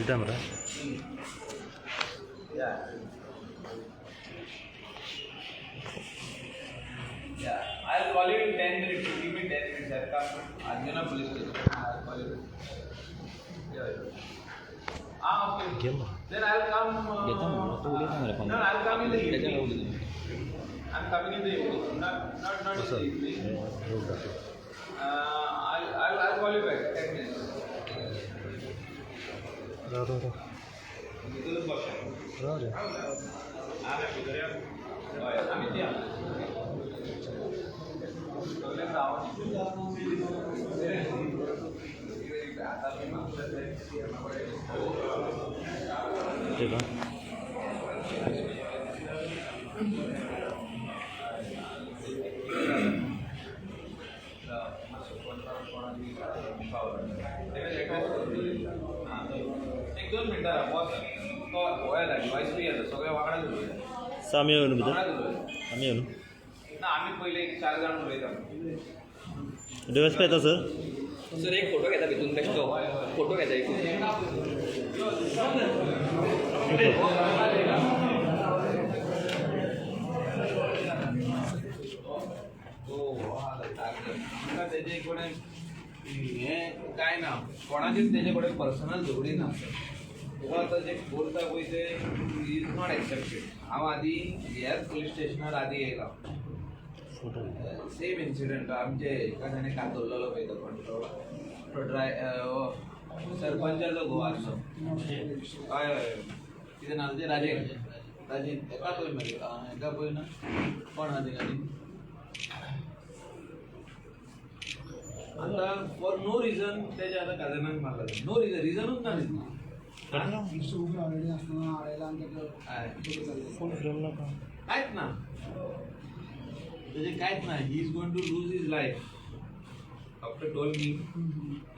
दिता मरे. Yeah. Yeah, I'll call you in 10 minutes. You give me 10 minutes. I'll come to Anjuna police station. I'll call you. Yeah. Ah, okay. घे मरे. Then I'll come. घेता मरे, तो उलयता मरे No, I'll come in the तेच्या evening. उलयता. I'm coming in the evening. Not in the evening. Road दाखव. I'll call you back. 10 minutes. राव राव राव. भितूनच बसया. राव रे. हय, आमी त्या. सगळे राव. आता मी म्हापसा. ते का. एक दोन मिनटां राव बॉस. तो हो येता, डिवायस बी येता, सगळे वांगडाच उलयता. आमी येवन भितर. वांगडाच उलयता. आमी येवन. ना, आमी पयले एक चार जाण उलयता. डिवायस पे येता सर. सर, एक फोटो घेता भितून, बेश्टो फोटो घेता एक. तो हो आमकां तेजे कडेन हें कांय ना, कोणाचीच तेजे कडेन पर्सनल झगडी ना. तुका आतां जे करता पळय ते is not accepted. हांव आदी ह्याच पुलीस स्टेशनार आदी येयला. फोटो. सेम इन्सिडंट आमचे एका ताणें कातरलेलो पळय तो कोण तो ड्राय सरपंचाचो घोव आसलो. हय हय, कितें नांव तेजें? राजेन. राजेन एका पळय मरे, एका पळय ना, कोण आहा थिंगा. आतां फॉर नो रिजन तेज्या आतां काजनाक मारला. नो रिजन, रिजनूच ना तितून. ऑलरेडी आसतना हाडयला आनी ताका. फोन फिरवला का? कांयच ना तेजें, कांयच ना. He is going to lose his life. Doctor told me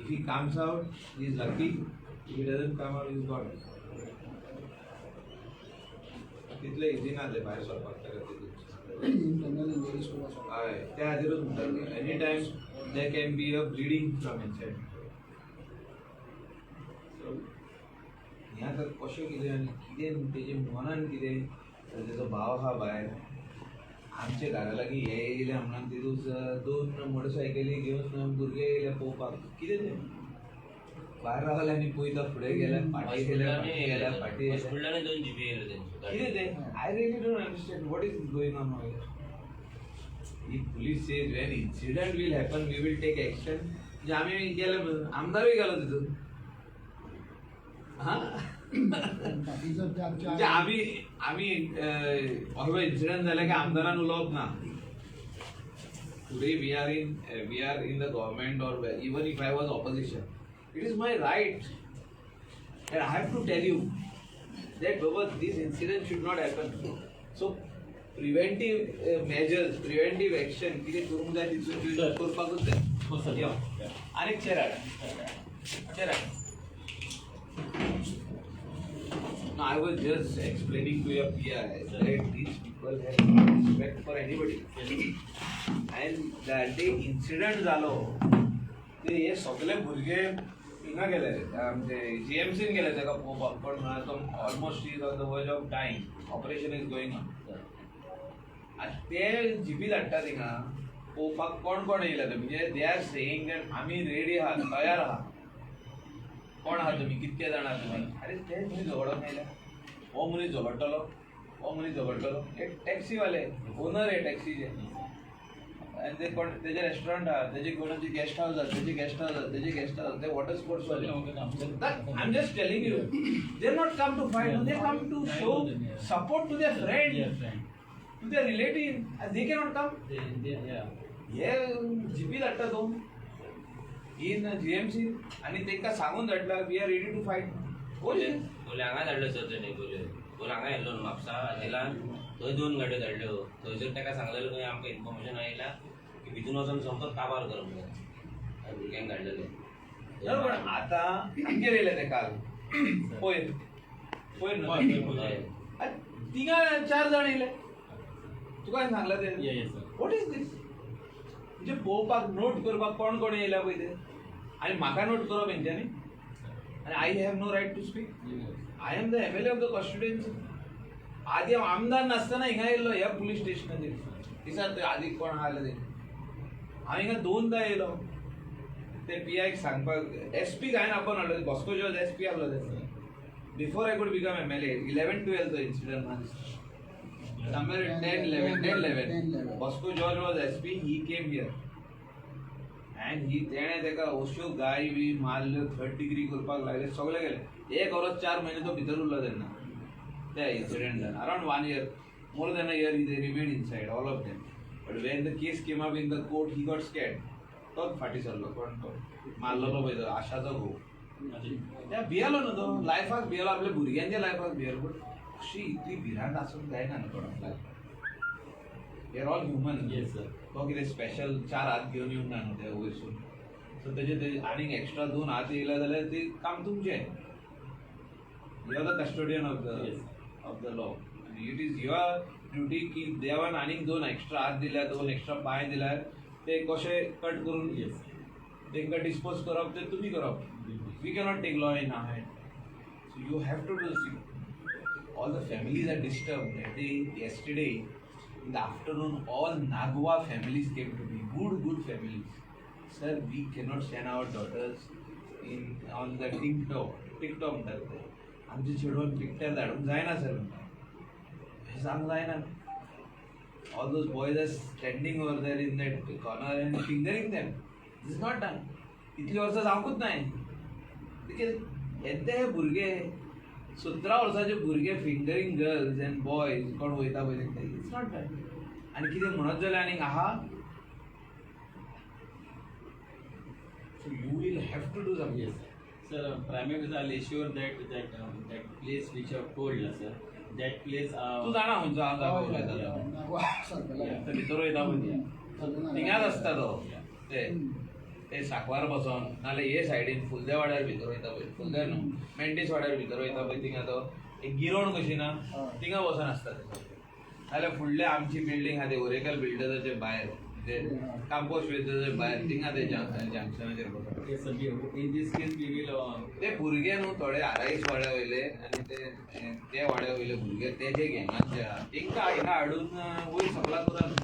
if he comes out, he is lucky. If he doesn't come out, he is gone. तितलें इजी ना तें भायर सरपाक ताका तितून. इंटरनल इंजरीज खूब आसा. हय, त्या खातीरूच म्हणटा, any time there can be a bleeding from inside. So हें आतां कशें कितें आनी कितें तेजें मनान कितें, तेजो भाव आहा भायर. आमच्या घरा लागीं हे येयले म्हणून तितून दोन मोटरसायकली घेवन भुरगे येयले पळोवपाक. कितें तें भायर रावले आनी पळयता, फुडें गेले, फाटीं गेले, फाटीं गेले, फाटीं गेले. हॉस्पिटलांनी दोन जिपी येयल्यो तेंच्यो. कितें तें? I really don't understand what is going on. If police says when incident will happen, we will take action, म्हणजे आमी गेले, आमदारूय गेलो तितून. हा. बाकीचो ते म्हणजे आमच्या आमी आमी असलो इन्सिडंट जाले काय आमदारान उलोवप ना. Today we are in the government or even if I was opposition, it is my right that I have to tell you that Baba, this incident should not happen. So preventive measures, preventive action कितें करूंक जाय तितून करपाकूच जाय. यो, आनीक चेर हाड, चेर हाड. No, I was just explaining to your PI that these people have no respect for anybody. And that day incident जालो ते हे सगळे भुरगे हिंगा गेले, आमचे जीएमसीन गेले ताका पळोवपाक. पण म्हणल्यार तो almost is on the verge of dying, operation is going on. आनी ते जिपी धाडटा थिंगा पळोवपाक कोण कोण येयले ते. म्हणजे they are saying that आमी रेडी आहा, तयार आहा, कोण आहा तुमी, कितके जाण आहा तुमी. अरे, ते मनीस झगडोंक येयल्या. हो मनीस झगडटलो, हो मनीस झगडटलो. हे टॅक्सीवाले ओनर हे टॅक्सीचे आनी ते कोण तेजे रेस्टॉरंट आहा, तेजे कोणाचे गेस्ट हाऊस आहा, तेजे गेस्ट हाऊस आहा, तेजे गेस्ट हाऊस, ते वॉटर स्पोर्ट्स वाले. I am just telling you, they not come to fight, they come to show support to their friend, to their relative. They cannot come. हे जिपी धाडटा दोन इन जीएमसी आनी तांकां सांगून धाडला, we are ready to fight. कोण? पयलीं हांगा धाडलो सर तेणी. पयलीं पयलीं हांगा येयल्लो न्हू म्हापसा झेलान, थंय दोन गाडयो धाडल्यो. थंयसर ताका सांगलेलें खंय आमकां इन्फॉर्मेशन आयला की भितून वचोन सोमतोच काबार कर म्हणून आनी भुरग्यांक धाडलेले. ना, पण आतां आमगेर येयले ते काल पयर पयर न्हू? हय. आनी तिगा चार जाण येयले. तुका हांवें सांगलां तें. What is this? म्हणजे पळोवपाक, नोट करपाक कोण कोण येयला पळय ते आनी म्हाका नोट करप हेंच्यांनी आनी आयज I have no right to speak? I am the MLA of the constituency. आदी हांव आमदार नासतना हिंगा येयल्लो ह्या पुलीस स्टेशनाचेर. दिसात आदी कोण आहा जाल्यार तें हांव हिंगा दोनदां येयलो ते पी आयक सांगपाक. एस पीक हांवें आपोवन हाडलो. बॉस्को जॉर्ज एस पी आहलो तेन्ना, before I could become MLA. 11-12 तो इन्सिडंट म्हाका दिसता, somewhere 10-11, 10-11. 10-11. Bosco George was SP. He came here and he तेणें ताका अश्यो गाय बी मारल्यो, थर्ड डिग्री करपाक लागले, सगळें केलें. एक वरस 4 म्हयने तो भितर उरलो तेन्ना त्या इन्सिडंटान. Around one year, more than a year they remain inside, all of them. But when the case came up in the court, he got scared. तोच फाटीं सरलो. कोण तो मारलेलो पळय तो आशाचो घोव, त्या भियेलो न्हू तो लायफाक भियेलो, आपल्या भुरग्यांच्या लायफाक भियेलो. बट अशी इतली भिरांत आसूंक जायना न्हू कोणाक लायफाक. We are all human. Yes, sir. तो कितें स्पेशल चार हात घेवन येवंक ना न्हू ते वयरसून. सो तेजे ते आनीक एक्स्ट्रा दोन हात येयले जाल्यार ते काम तुमचें. You are the custodian of the of the law. It is your duty की देवान आनीक दोन एक्स्ट्रा हात दिल्या, दोन एक्स्ट्रा पांय दिल्यार ते कशे कट करून तांकां डिस्पोज करप ते तुमी करप. We cannot take law in our hand. So you have to do. All the families are disturbed. That day, yesterday, in the afternoon, all Nagwa families came to me. Good, good families. "Sir, we cannot send our daughters in on the TikTok." TikTok म्हणटात ते. आमच्या चेडवान पिकट्यार धाडूंक जायना sir म्हणटा. हें सांग जायना. All those boys are standing over there in that corner and fingering them. This is not done. इतली वर्सां जावंकूच नाय. येदे हे भुरगे, 17 वर्साचे भुरगे फिंगरींग गर्ल्स अँड बॉयज कोण वयता पळय तेंकां. It's not done. आनी कितें म्हणत जाल्यार आनीक आहा. So you will have to do something. Yes, sir. Primary, I'll assure that place which you have told us, sir, that place. तूं जाणा खंयचो हांव जागो उलयता तो. सर्कला. तो भितर वयता पळय, थिंगाच आसता तो. ते ते सांकवार बसोन नाल्यार हे सायडीन फुलदे वाड्यार भितर वयता पळय, फुलदे न्हू, मेंढीस वाड्यार भितर वयता पळय, थिंगा तो एक गिरोण कशी ना, थिंगा बसोन आसता ते. नाल्यार फुडले आमची बिल्डींग आहा ते ओरेकल बिल्डर्साचे भायर, ते काम्पोस वेजाच्या भायर, थिंगा ते जंक्शनाचेर बसोन. Yes, sir. In this case, we will. ते भुरगे न्हू थोडे आराईस वाड्या वयले आनी ते ते वाड्या वयले भुरगे ते जे गँगान जे आहा तेंकां हिंगा हाडून वयर सकला करा न्हू.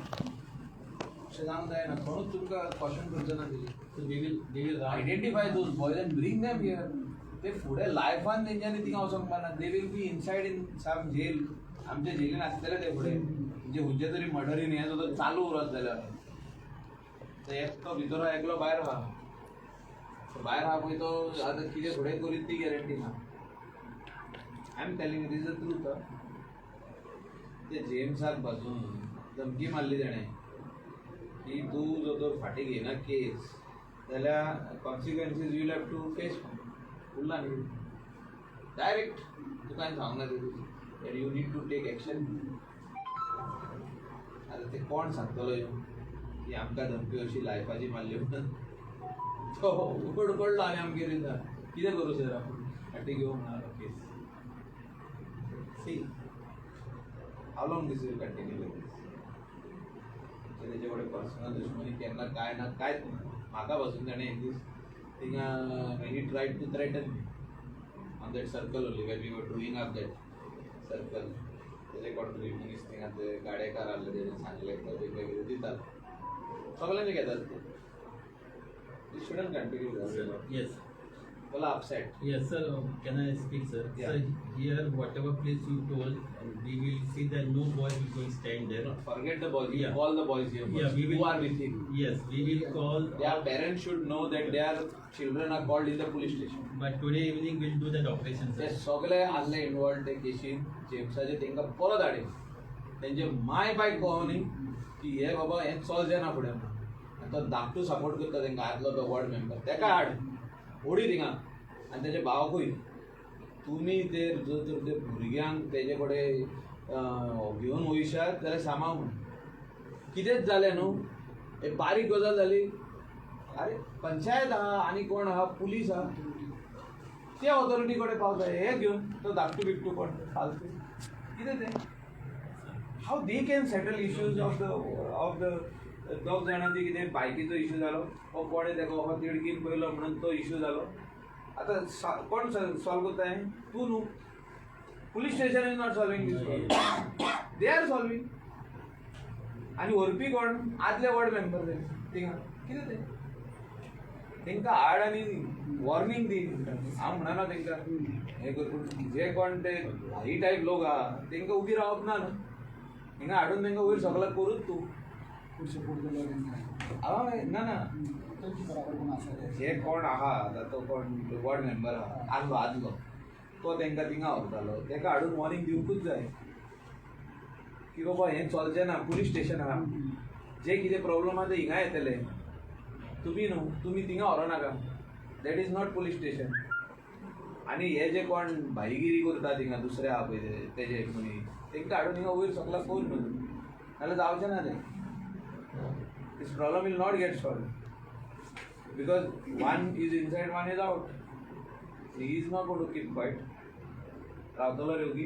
अशें जावंक जायना. कोणूच तुमकां कॉशन करचो ना तेजेर. So we will run. Identify those boys and bring them here. ते फुडें लायफान तेंच्यांनी थिंगा वचोंक पाना. They will be inside in some jail. आमच्या जेलीन आसतले ते फुडें, म्हणजे खंयच्या तरी मर्डरीन हें सुद्दां चालू उरत जाल्यार. ते एकटो भितर आहा, एकलो भायर आहा. भायर आहा पळय तो आतां कितें फुडें करीत ती गॅरंटी ना. I am telling, this the truth. ते जेम्साक पासून धमकी मारली तेणें की तूं जर तर फाटीं घेयना केस जाल्यार consequences you have to face. उरला न्ही डायरेक्ट तुका हांवें सांगूंक ना that you need to take action. आतां ते कोण सांगतलो येवन की आमकां धमकी अशी लायफाची मारली म्हणून. तो उकड पडलो आनी आमगेर येता, कितें करूं सर, आपूण फाटीं घेवंक ना case. See how long this will continue like this. तेजे कडेन पर्सनल दुश्मनी केन्ना काय ना कांयच ना. म्हाका पासून ताणें एक दीस थिंगा he tried to threaten me on that circle only when we were doing up that circle. तेजे कोण तरी मनीस थिंगा ते गाडेकार आहले, तेणे सांगलें तेंकां कितें दितात, सगळ्यांचे घेतात ते. This shouldn't continue. Yes. बोला upset. Yes, sir. Can I speak, sir? Yeah. Sir, here, whatever place you told, we will see that no boys will go and stand there. Forget the boys. You call the boys here Yeah, first. we will. Who are with him. Yes, we will call. Their parents should know that their children are called in the police station. But today evening we'll do that operation, ते sir. सगळे आसले involve ते केशीन जेम्साचे, तेंकां परत हाडे. तेंचे माय बायक कळों न्ही की हे बाबा हें चलचें ना फुडें म्हणून. आनी तो धाकटू सपोर्ट करता तेंकां आदलो तो वॉर्ड मेंबर, तेका हाड ओडी थिंगा आनी तेजे भावाकूय. तुमी ते जर तर ते भुरग्यांक तेजे कडेन घेवन वयशात जाल्यार सामाव म्हूण कितेंच जालें न्हू, एक बारीक गजाल जाली, अरे पंचायत आहा आनी कोण आहा, पुलीस आहा, ते ऑथॉरिटी कडेन पावता. हे घेवन तो धाकटू बिकटू कोण फालतू कितें तें, how they can settle issues of the दोग जाणांची कितें बायकीचो इशू जालो, हो कोणें तेका हो तिडकीन पयलो म्हणून तो इशू जालो. आतां कोण सॉल्व करता हें? तूं न्हू. Police station is not solving this problem, they are solving. आनी व्हरपी कोण? आदले वॉर्ड मेंबर ते थिंगा. कितें तें तांकां हाड आनी वॉर्निंग दी. हांव म्हणना तांकां हें कर, पूण जे कोण ते भाई टायप लोक आहा तांकां उबी रावप ना न्हू. हिंगा हाडून तांकां वयर सगळें करूच तूं. फूल सपोर्ट केलो तेंकां. हय, ना ना. तेंचे बराबर कोण आसा ते. जे कोण आहा आतां, तो कोण वॉर्ड मेंबर आहा आदलो, आदलो तो तांकां थिंगा व्हरतालो, ताका हाडून वॉर्निंग दिवंकूच जाय की बाबा हें चलचें ना. पुलीस स्टेशन आहा, जे कितें प्रॉब्लम आहा ते हिंगा येतले, तुमी न्हू, तुमी थिंगा व्हरो नाका. That is not police station. आनी हे जे कोण भाईगिरी करता थिंगा दुसरे आहा पळय तेजे मनीस, तांकां हाडून हिंगा वयर सगळें कर न्हू, नाल्यार जावचें ना तें. This problem will not get solve because one is inside, one is out. He is not going to keep quiet. रावतलो रे ओगी.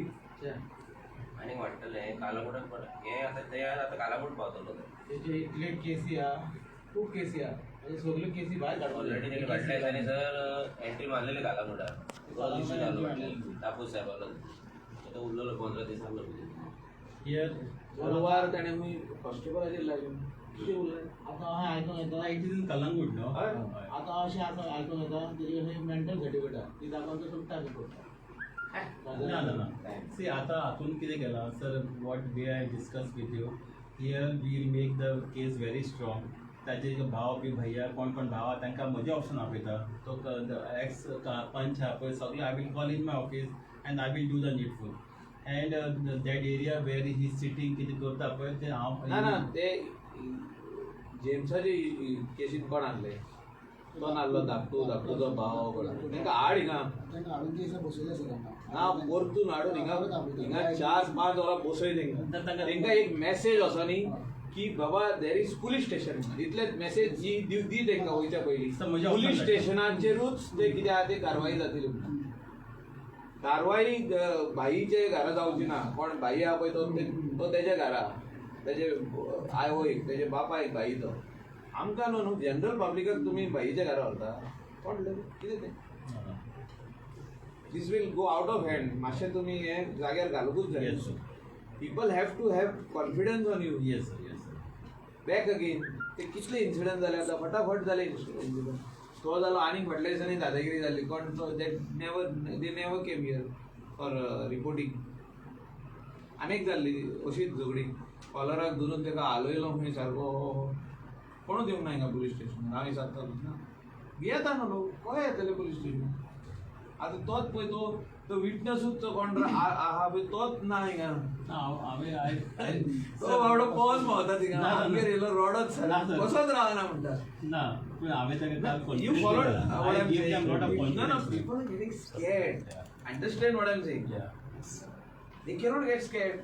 आनीक वाडटलें हें कालाबुटाक पड हें आतां ते आतां कालाबूट पावतलो तो. तेजे इतले केसी आहा, खूब केसी आहा, म्हणजे सगल्यो केसी भायर काडपाक. ऑलरेडी तेणे फाटल्या दिसांनी सर एंट्री मारलेली कालाबुटार. इश्यू जालो तापूस साहेबालो. तो उरलेलो 15 दीस आसलो. Here गुरवार ताणें कॉन्स्टेबलाचेर लायलें. कितें उरलें? आतां अशें आयकूंक येता. It is in Calangute, no? हय. आतां अशें आतां आयकूंक येता तेजे कडेन मेंटल सर्टिफिकेट आहा, ती दाखोवन तो सुट्टा बी करता. ना ना ना, सी, आता हातून कितें केलां sir, what we I discuss with you here, we'll make the case very strong. ताजे भाव बी भैया कोण कोण भाव आहा तांकां म्हजें ऑप्शन आपयता. तो एक्स पंच आहा पळय सगळे, I will call in my office and I will do the needful. And that area where he sitting कितें करता पळय तें हांव ना ना, ते जेम्साचे केसीन कोण आहले? तो नासलो धाकटू, धाकटूचो भाव कोण, तांकां हाड हिंगा. तांकां हाडून ते दिसा बसयले सर तांकां. ना, परतून हाडून हिंगा हिंगा 4-5 वरां बसय तांकां. तांकां एक मॅसेज वचो न्ही की बाबा there is police station, इतलेच मॅसेज जी दी तांकां वयच्या पयलीं. सर, म्हज्या पुलीस ऑप्शन स्टेशनाचेरूच ते कितें आहा ते कारवाई जातली. कारवाई भाईचे घरा जावची ना. कोण भाई आहा पळय तो तो तेज्या घरा, तेजे आवयक तेजे बापायक भाईचो. आमकां न्हू न्हू, जनरल पब्लिकाक तुमी भाईच्या घरा व्हरता कोण कितें तें? This will go out of hand. मातशें तुमी हें जाग्यार घालुंकूच जाय. Yes sir. People have to have confidence on you. Yes sir, yes sir. Back again ते कितले इन्सिडंट जाले आतां, फटाफट जाले इन्सिडंट. तो जालो आनीक फाटल्या दिसांनी दादागिरी जाली कोण तो, that never they never came here for reporting. आनीक जाल्ली अशीच झगडी, कॉलराक धरून ताका हालयलो खंय सारको. कोणूच येवंक ना हिंगा पुलीस स्टेशनार. हांव विचारतालो ना, भियेता न्हू लोक, कशें येतले पुलीस स्टेशनार? आतां तोच पळय तो तो विटनसूच तो कोण आहा पळय तोच ना हिंगा. ना, हांव हांवें I तो बाबडो पॉज भोंवता थिंगा. ना, ना. आमगेर येयलो रडत, ना, सर. कसोच रावना म्हणटा. ना, पूण हांवें ताका काल You followed what I I'm give saying. them lot of No, no, confidence. people are getting scared. Yeah. Understand what I'm saying? Yeah. They cannot get scared.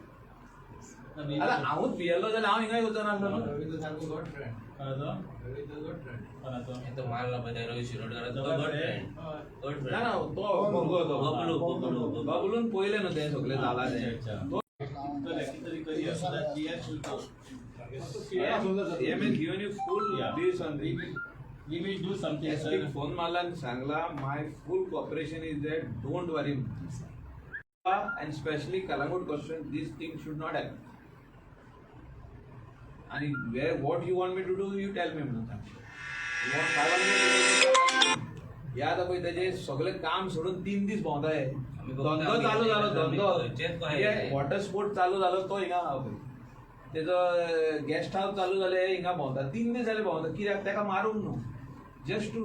ना, we- आतां हांवूच भियेल्लो जाल्यार हांव हिंगा येवचो नासलो न्हू. रवींद्र सारको गॉड फ्रेंड. कोणाचो? रवींद्र गॉड फ्रेंड. कोणाचो? हे तो मारला पळय त्या रवी शिरोडकाराचो, तो तो गड बरें. फ्रेंड, गड ना ना, फ्रेंड. तो भुरगो तो बबलू बबलू बबलू. बबलून पयलें न्हू तें सगळें जालां अच्छा, तें. अच्छा. तो लेखी तरी करूया so that we are should go. CM has given you full Yeah. this on We will, we will do something, SP sir. Phone मारला आनी सांगला my full cooperation is that, don't worry. And specially Calangute constituency this thing should not happen. आणि where what you want me to do, you tell me म्हणून सांगता. You want 500? हे आतां पळय तेजे सगळें काम सोडून 3 दीस भोंवता हे. आमी बघता, धंदो आमी चालू जालो, आमी धंदो खंयचेच कळ्ळें. वॉटर स्पोर्ट चालू जालो तो हिंगा आहा पळय. तेजो गेस्ट हावस चालू जाले, हिंगा भोंवता, 3 दीस जाले भोंवता. कित्याक ताका मारूंक न्हू, just to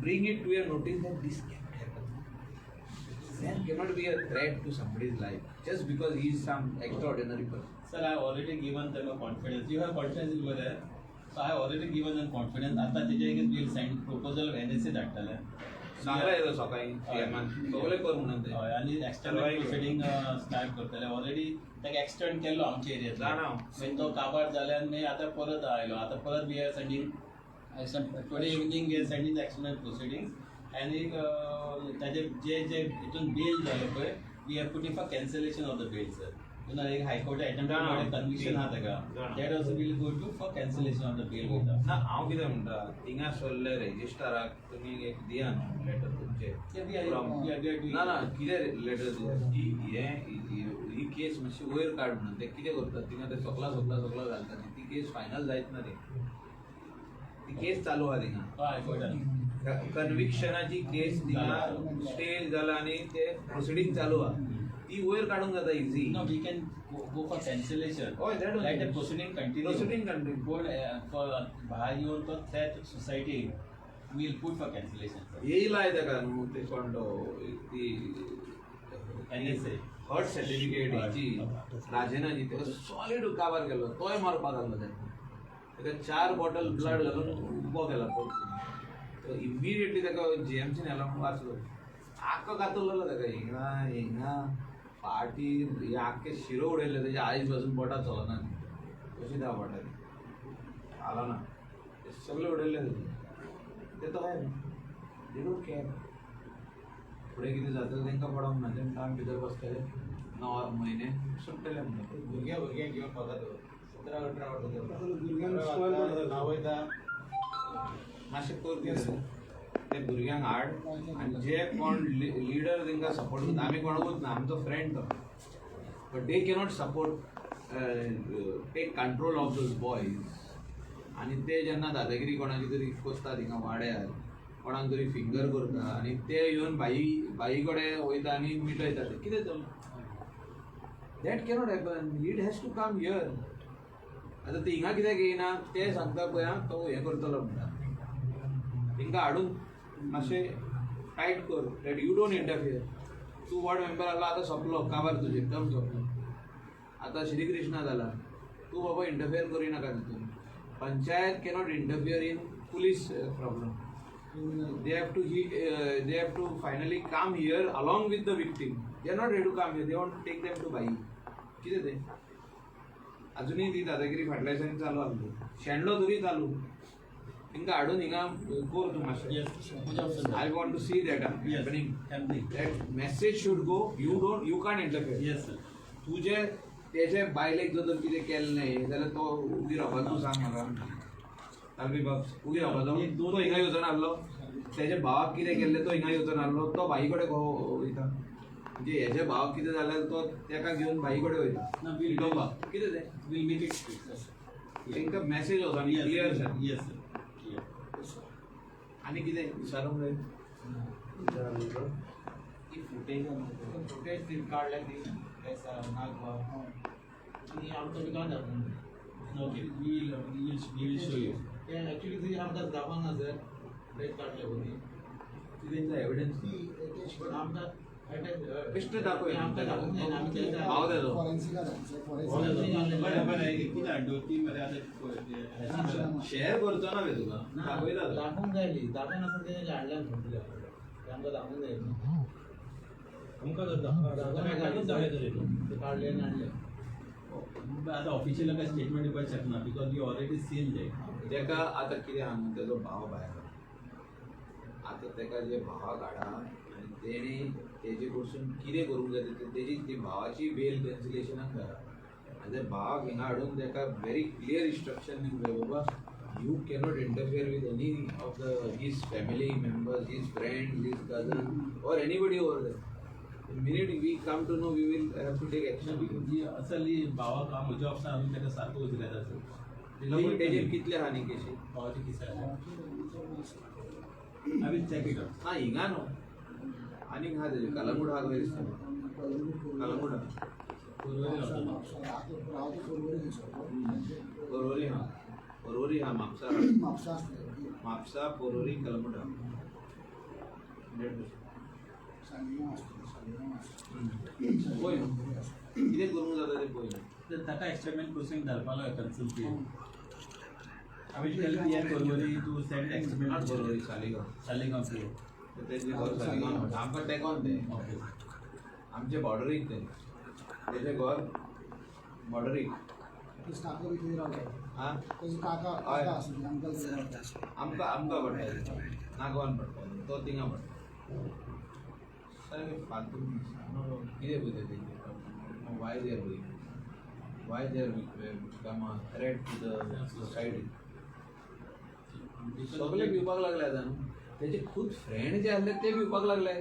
bring it to your notice that this cannot happen. There cannot be a threat to somebody's life just because he is some extraordinary person. Sir, I have already given them a confidence. You have confidence in me there. So I have already given them confidence. आता तेजे we will send proposal of NSA धाडटले. सांगला येतो सकाळी सीएमान सगळें कर म्हणून ते. हय, आनी एक्सटर्नल प्रोसिडींग स्टार्ट करतले. ऑलरेडी ताका एक्सटेंड केल्लो आमच्या एरियेंतलो. जाणा हांव. मागीर तो काबार जाल्यान मागीर आतां परत आयलो. आतां परत we are sending, today evening we are sending the external proceedings. आनी ताजे जे जे हितून बेल जालो पळय, we are putting for cancellation of the bail sir. पुन्हा एक हायकोर्ट अटेम्प्ट कन्विक्शन आहा ताका, that also will go to for cancellation of the bail वयता. ना, हांव कितें म्हणटा, थिंगा सरले रेजिस्ट्राराक तुमी एक दिया न्हू लेटर तुमचे. ना ना, कितें लेटर दिया की हे ही केस मातशी वयर काड म्हणून. ते कितें करतात थिंगा, ते सकला सकला सकला घालता, ती केस फायनल जायत ना ती. ती केस चालू आहा थिंगा. हायकोर्टान कन्विक्शनाची केस थिंगा स्टे जाला आनी ते प्रोसिडींग चालू आहा, ती वयर काडूंक जाता easy. No, we can go for cancellation. हय, that Let the proceeding continue. Proceeding continue. पूण for भायर येवन तो threat society will put for cancellation. येयलाय ताका न्हू ते कोण तो ती NSA. हर्ट सर्टिफिकेट हेची राजेनाची, ताका सॉलीड काबार केलो, तोय मारपाक लागलो ताका. ताका 4 बॉटल ब्लड घालून उबो केला परतून. तो इमिडिएटली ताका जीएमसी नेलो म्हणून वाचलो. आख्खो कातरलेलो ताका, हिंगा हिंगा फाटीर हे आख्खे शिरो उडयले तेजे, आयज पासून बोटां चलना कशी त्या बोटां हालना, ते सगळे उडयले तेजे. ते तो काय they don't care. फुडें कितें जातलें तांकां पडोंक ना, ते म्हणटा आमी भितर बसतले 9 म्हयने सुट्टले म्हणटा. भुरग्या भुरग्यांक घेवन वता तो 17-18 वर्सां भुरग्यांक spoil करता. नावयता. मातशें कर कितें ते भुरग्यांक हाड आनी जे कोण लिडर तांकां सपोर्ट करता, आमी कोणाकूच ना, आमचो फ्रेंड तो, but they cannot support take control of those boys. आनी ते जेन्ना दादागिरी कोणाची तरी करता थिंगा वाड्यार, कोणाक तरी फिंगर करता आनी ते येवन भाई भाई कडेन वयता आनी मिटयता, ते कितें चल्लां? That cannot happen, it has to come here. आतां ते हिंगा कित्याक येयना ते सांगता पळय, आं तो हें करतलो म्हणटा. तांकां हाडून मातशें टायट कर, that you don't interfere. तूं वॉर्ड मेंबर आसलो, आतां सोंपलो काबार तुजें, एकदम सोंपलो. आतां श्री कृष्णा जाला, तूं बाबा इंटरफियर करिनाका तितून. Panchayat cannot interfere in police problem. They have to they have to finally come here along with the victim. They are not ready to come here, they want to take them to भाई. कितें तें अजुनूय ती दादागिरी फाटल्या दिसांनी चालू आसली, शेणलो तरी चालू. तांकां हाडून हिंगा कर तूं मातशें. Yes. I want to see that happening. That message should go. You don't, you can't interfere. Yes sir. तुजे तेजे बायलेक जर कितें केलें न्ही जाल्यार तो उगी रावपाचो, तूं सांग म्हाका तालबी बाब, उगी रावपाचो. तो हिंगा येवचो नासलो, तेजे भावाक कितें केल्लें तो हिंगा येवचो नासलो, तो भाई कडेन वयता. म्हणजे हेजे भावाक कितें जाल्यार तो तेका घेवन भाई कडेन वयता. ना, will विटोबा कितें तें? Will make it. तांकां मॅसेज वचो आनी clear sir. Yes sir. आनी कितें विचारूंक जाय? ती फुटेज फुटेज ती काडल्या ती नागवा ती आमकां बी कांय दाखोवंक. Okay, we will show you. ते एक्चुली ती आमकां दाखोवंक ना सर, फुटेज काडले पळय ती तेंचो एविडन्स ती ती आमकां बेश्टें दाखय. आमकां दाखोवंक जायना, आमी ते भाव तेजो. फॉरेन्सिका फॉरेन्सिक. बरें बरें, कितें हाडू ती मरे आतां शेअर करचो ना रे तुका, दाखयता तो. दाखोवंक जाय, दाखयनासतना तेणें हाडल्या न्हू ते आमकां दाखोवंक जाय. आमकां जर दाखयता ते काडले आनी हाडले. आतां ऑफिशियल काय स्टेटमेंट दिवपाक शकना because you already seen that. तेका आतां कितें आहा न्हू, तेजो भाव भायर आहा. आतां तेका जे भावाक हाडा आनी तेणी तेजे कडसून कितें करूंक जाय तें तेजी ती भावाची बेल कॅन्सलेशनाक घाला. आनी त्या भावाक हिंगा हाडून तेका व्हेरी क्लियर इन्स्ट्रक्शन दिवंक जाय, बाबा you cannot interfere with any of the his family members, his friends, his cousin or anybody over there. Minute we come to know, we will have to take action. असली भावाक हांव म्हज्या ऑफिसान हाडून ताका सारको उजरायता सर. तेजेर कितले आहा न्ही केशी? भावाची केस आहा. I will check it out. ना हिंगा न्हू, आनीक आहा तेजे, कलंगूट आहा खंय दिसता, कलंगूट आहा, पोरवरी आहा, पोरवरी आहा, म्हापसा आहा. म्हापसा आसतलें. म्हापसा, पोरवरी, कलंगूट आहा. 100%. सालिगांव आसतलें, सालिगांव आसतलें. पळय कितें करूंक जाता तें पळय. ताका एक्स्टर्नल प्रोसिंग धाडपाक लाय concern P. I will tell P I Porvorim to send external. Porvorim, Saligao. Saligao P. तेजें घर सालिगांव, आमकां तेंकोन तें. ओके. आमचे बॉर्डरीक तें, तेजें घर बॉर्डरीक. तेजो काका बी थंय रावता. आं, तेजो काका हय. काका आसा, अंकल थंय रावता. आमकां आमकां पडटा, नागवान पडटा, तो थिंगा पडटा. सारकें फालतू कितें पळयता तेंचें, वायज यर. Why they become a threat to the society. सगळे भिवपाक लागले आतां न्हू. तेजे खूब फ्रेंड जे आसले ते भिवपाक लागले.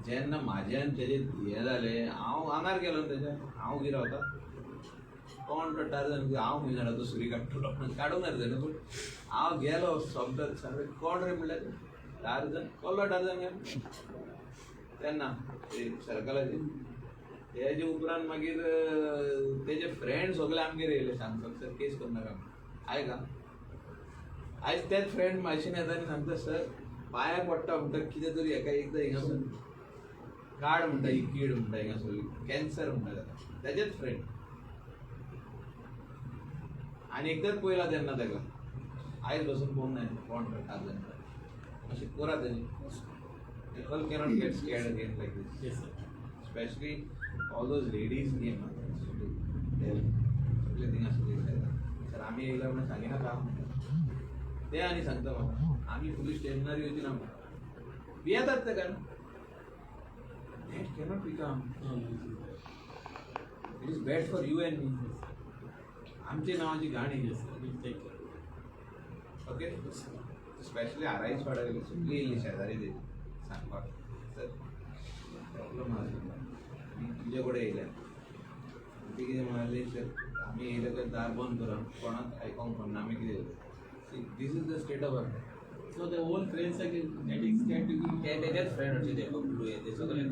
जेन्ना म्हाज्यान तेजे हें जालें, हांव आंगार गेलो न्हू तेज्या. हांव कितें रावता कोण तो टार्जन, हांव खंय जाणा तो सुरी काडटलो म्हणून. काडूंक ना रे तेणें, पूण हांव गेलो सोमतो सारकें. कोण रे म्हणल्यार टार्जन, कसलो टार्जन काय तेन्ना ते सर्कलाचेर. तेजे उपरांत मागीर तेजे फ्रेंड सगळे आमगेर येयले सांगपाक, सर केस करनाका म्हणून. आयक आं, आयज तेच फ्रेंड मातशेन येता आनी सांगता, सर पांयाक पडटा म्हणटा, कितें तरी हेका एकदां हिंगासर काड म्हणटा, ही कीड म्हणटा हिंगासर, कॅन्सर म्हणटा ताका. तेजेच फ्रेंड. आनी एकदांच पळयला तेन्ना ताका, आयज बसून पळोवंक ना कोण तो टार्जन. मातशें करा तेजें. People cannot get scared again like this. Yes sir. Especially all those ladies name सगळे थिंगा आसले. सर आमी येयला म्हणून सांगिनाका ते. आनी सांगता म्हाका, आमी पुलीस स्टेशनार येवची ना म्हणटा. भियेतात ते कारण that cannot become. It is bad for you and me. आमच्या नांवाची घाण. Yes sir, will take care. Okay, specially आराईस वाड्या वयली सगळी येयल्ली शेजारी ते सांगपाक, सर प्रॉब्लम आसा आनी तुजे कडेन येयल्या. ती कितें म्हणाली, सर आमी येयले तर दार बंद करा, कोणाक आयकोंक पडना आमी कितें उलयता. See, this is the state of affair. So the whole friends are getting scared to ते तेजेच फ्रेंड अशे ते बबलू हे ते सगळे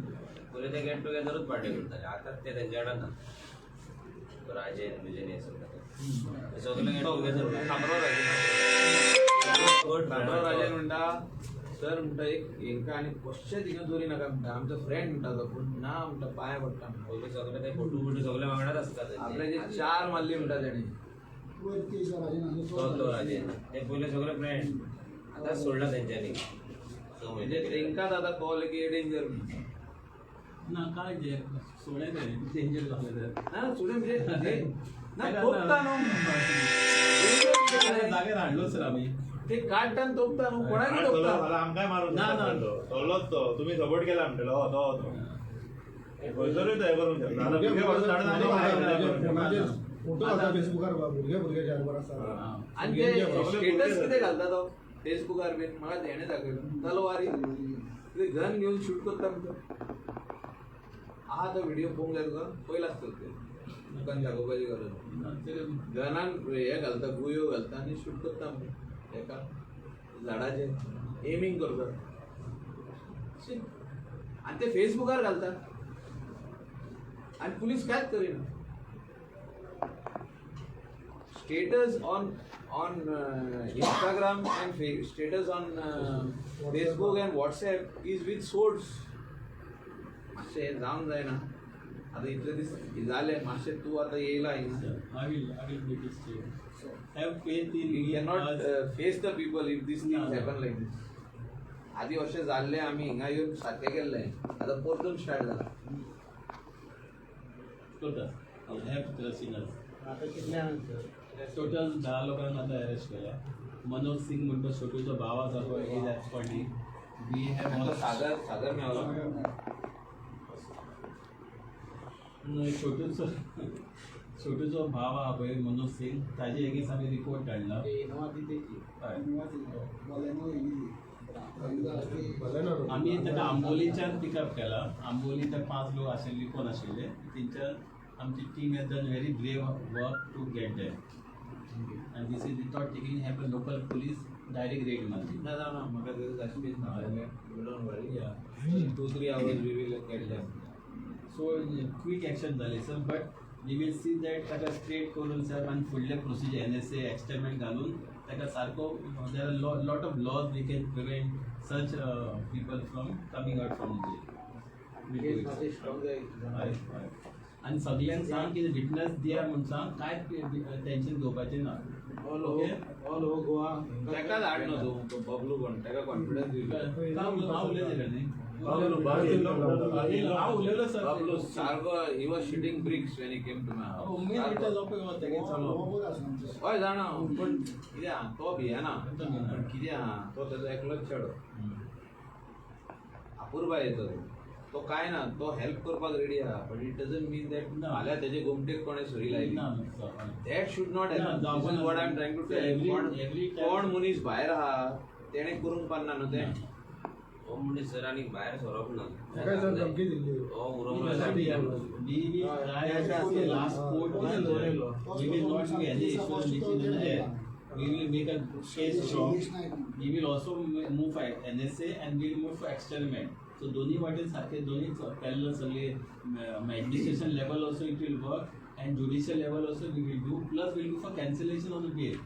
पयले ते गेट टुगेदरूच पार्टी करताले. आतां ते तेंच्या वांगडा ना. राजेन बिजेन हे सगळे ते सगळे गेट टुगेदर. खापरो राजन, खापरो राजन म्हणटा, सर म्हणटा एक हेंकां आनी कशेंच हिंगा दवरी नाका म्हणटा. आमचो फ्रेंड म्हणटा तो, पूण ना म्हणटा, पांय पडटा म्हणटा. पयले सगळे ते फोटो बिटो सगळे वांगडाच आसता तेंचे. आपल्याचे चार मारली म्हणटा तेणी. वयर केस राजन. तो तो राजेन ते पयले सगळे फ्रेंड, आतां सोडला तेंच्यांनी 6 म्हणजे म्हयने. तेंकांच आतां कळ्ळें की डेंजर. ना काय जे सोडे ते डेंजर जालें तर. ना सुणे म्हणजे ना तोपता न्हू. जाग्यार हाडलो सर आमी. ते काडटा आनी तोपता न्हू, कोणाकूय तोपता. आमकांय मारून ना, ना. सोडलोच तो. तुम्ही सपोर्ट केला म्हणटलो, हो तो तो खंयसरूय तो हें करूंक शकता. आतां भुरगे वचून धाडून आनी मारून हें करूंक शकता. फोनाचेर फोटो घालता फेसबुकार, भुरगे भुरग्याच्या बरोबर आसा. आनी ते स्टेटस कितें घालता तो फेसबुकार बीन, म्हाका तेणें दाखयलो. तलवारी कितें गन घेवन शूट करता म्हणटा. आहा तो व्हिडिओ पळोवंक जाय तुका, पयला आसतलो ते, तुका दाखोवपाची गरज ना. गनान हे घालता, गुयो घालता आनी शूट करता म्हणटा. एका झाडाचेर एमिंग करता शी. आनी ते फेसबुकार घालता आनी पुलीस कांयच करिना. Status on Instagram and status on Facebook and WhatsApp is with swords. मातशें हें जावंक जायना. आतां इतले दीस जाले, मातशें तूं आतां येयला हिंगा. I will make it straight. Have faith in you me. Cannot face the people if these things ना. happen like this. आदी अशें जाल्लें, आमी हिंगा येवन सारकें केल्लें, आतां परतून स्टार्ट जाला. करता. Have trust in us. आता कितले आसा? टोटल 10 लोकांक आतां अरेस्ट केल्या. मनोज सिंग म्हणटा छोटूचो भाव आसा पळय, is absconding. We have तो सागर, सागर मेवलो. छोटूचो छोटूचो भाव आहा पळय मनोज सिंग, ताजे एगेन्स्ट आमी रिपोर्ट काडला. इनोवा ती तेची. हय. बलेनो येयली. आमी ताका आंबोलीच्यान पिकअप केला. आंबोली ते 5 लोक आशिल्ले, लिपोन आशिल्ले. तेंच्यान आमची team has done very brave work to get them. And this is without taking help local police, direct raid मारली. ना ना ना, म्हाका तेजो जास्ती हय. Don't worry. Yeah. 2-3 hours we will get them. So quick action जाले sir, but we will see that ताका स्ट्रेट करून साहेब आनी फुडले प्रोसिजर NSA एक्सटेमेंट घालून ताका सारको. There are lot of laws, we can prevent such people from coming out from jail. केस मातशी strong जाय. हय हय. आनी सगल्यांक सांग की विटनस दिया म्हूण सांग, कांय टेंशन घेवपाचें ना. All okay. All over Goa. ताकाच हाड न्हू तूं, तो बबलू कोण, ताका कॉन्फिडन्स दिवचो. हांव उलयलें न्ही. बबलू, बाबू येयलो म्हणटा. हांव उलयलो सर. बबलू सारको, he was shitting bricks when he came to my house. उमेद म्हणटा जो पळय तेगे चलो. हय जाणा हांव, पूण कितें आहा, तो भियेना. तो भियेना. पण कितें आहा, तो तेजो एकलोच चेडो, अपुरबायेचो तो. तो काय ना तो हेल्प करपाक रेडी आहा, but it doesn't mean that ना. फाल्यां तेजे गोमटेक कोणें सुरी लायली, ना sir. That should not ना, happen. जावपा ना. What I am trying to So tell, every time- कोण मनीस भायर आहा तेणें करूंक पारना न्हू तें. हो मनीस सर आनी भायर सरप ना. ताका सर धमकी दिल्ली. हो उरोंक ना. We will try to see last court decision. We will not do any issue in the air. We will make a case strong. We will also move for NSA and we will move for experiment. So दोन्ही वाटेन सारखे दोन्ही parallel सगळे administration level also it will work and judicial level also we will do, plus will do for cancellation of the bail.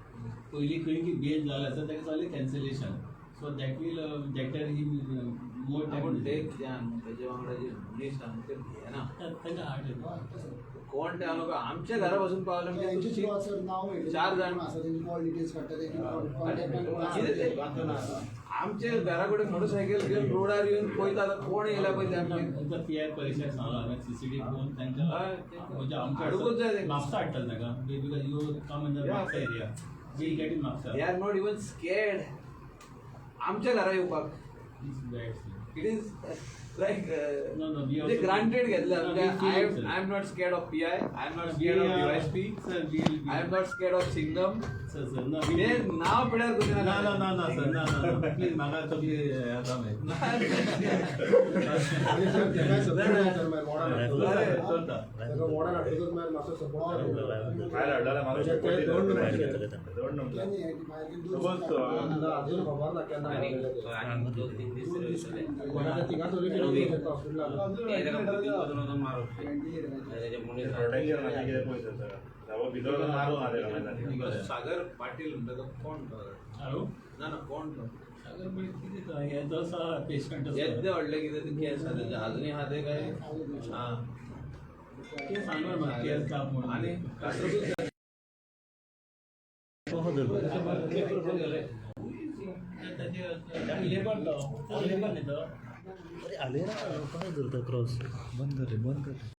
पयलीं खंय की बेल जालो आसा ताका सगळें cancellation, so that will deter him more. पूण ते कितें आहा न्हू, तेजे वांगडा जे मनीस आहा न्हू, ते भियेना. तांकां हार्ट येता. कोण ते आहा आमच्या घरा पासून पावले तेंचे म्हणजे थ्रू सर नाव मेळटलें. चार जाण. आसा तेंचे कॉल डिटेल्स काडटा, तेंचे कॉन्टॅक्ट. कितें ते आमच्या घरा कडेन मोटरसायकल घेवन रोडार येवन पळयता आतां कोण येयला पळय ते आमचे. तुमचा पी I परिशद सांगला हांवें सीसीटीव्ही पळोवन तांकां हय, ते- म्हणजे हाडूंकच जाय आमच्या तांकां. म्हापसा हाडटले तांकां, because you come in the Mapusa area, we get in Mapusa. They are not even scared आमच्या घरा येवपाक. It's bad, sir. It is like No, no, we also- granted घेतलं. No, we feel I it, sir. I am not scared of PI, I am not We scared of are- DySP, Sir, we will be- I am not scared of Singham. Sir, sir, no, we ते नाव पिड्यार करूं ना ना ना ना sir, ना ना ना प्लीज म्हाका तकली येता मागीर. आनी सर तेकाय सपोर्ट जाय सर, मागीर वॉर्डान चलता, चलता. ताका वॉर्डान हाडटकच मागीर मातसो सपोर्ट. भायर हाडलेला म्हाका ते दोन दोन नंबर. सपोज अजून खबर ना केन्ना आनी हाडलेले ते. आनी 2-3 दीस तरी वयतले. कोणाच्या तिगांचो हॉस्पिटलान. ते ताका भितून वचून वचून मारप ते. आनी तेजे मनीस प्रोटेक्शन मातशें कितें पयस आसा बाबा, भितर वचून मारूं ना तेका मागीर. सागर पाटील म्हणटा तो कोण तो? हॅलो. ना ना, कोण तो? सागर पळय कितें तो हे जो आसा पेशंट येद्दे व्हडले कितें ते केस आहा तेजे अजुनूय आहा ते काय आं केस सांगलो म्हाका केस काप म्हणून. आनी कासरगोड लेबर तो लेबर न्ही तो. अरे आले ना, काय करता क्रॉस? बंद कर रे, बंद कर.